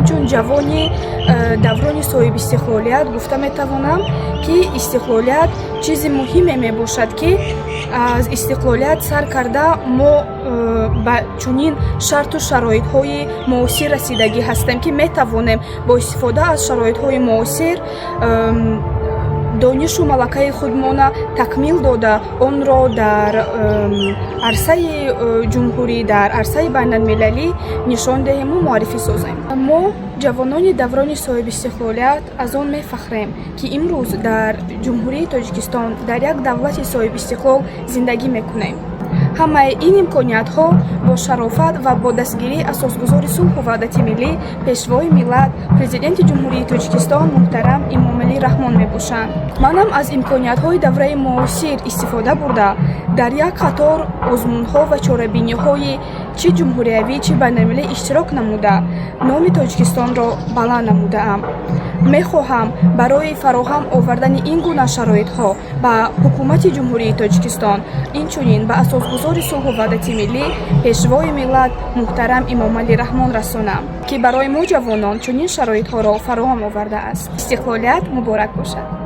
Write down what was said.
Ҳамчун ҷавони даврони соҳибистиқлолият гуфта метавонам, ки истиқлолият чизи муҳиме мебошад, ки аз истиқлолият сар карда мо ба чунин шарту шароитҳои муосир расидагӣ ҳастем, ки метавонем бо истифода аз шароитҳои муосир донишу малакаи худмона такмил дода, онро дар арсаи ҷумҳурӣ, дар арсаи байналмилалӣ нишон диҳему муаррифӣ созем. Мо, ҷавонони даврони соҳибистиқлолият, аз он мефахрем, ки имрӯз дар Ҷумҳурии Тоҷикистон, дар як давлати соҳибистиқлол зиндагӣ мекунем. Ҳамаи ин имкониятҳо бо шарофат ва бо дастгирии асосгузори сулҳу ваҳдати миллӣ, Пешвои миллат, Президенти Ҷумҳурии Тоҷикистон муҳтарам Эмомалӣ Раҳмон мебошанд. Манам аз имкониятҳои давраи муосир истифода бурда, дар як қатор озмунҳо ва чорабиниҳои чӣ ҷумҳуриявӣ, чӣ байналмилалӣ иштирок намуда, номи Тоҷикистонро баланд намудаам. Мехоҳам барои фароҳам овардани ин гуна шароитҳо ба Ҳукумати Ҷумҳурии Тоҷикистон, инчунин ба асосгузори сулҳу ваҳдати миллӣ, Пешвои миллат муҳтарам Эмомалӣ Раҳмон расонам, ки барои мо, ҷавонон, чунин шароитҳоро фароҳам овардааст. Истиқлолият муборак бошад!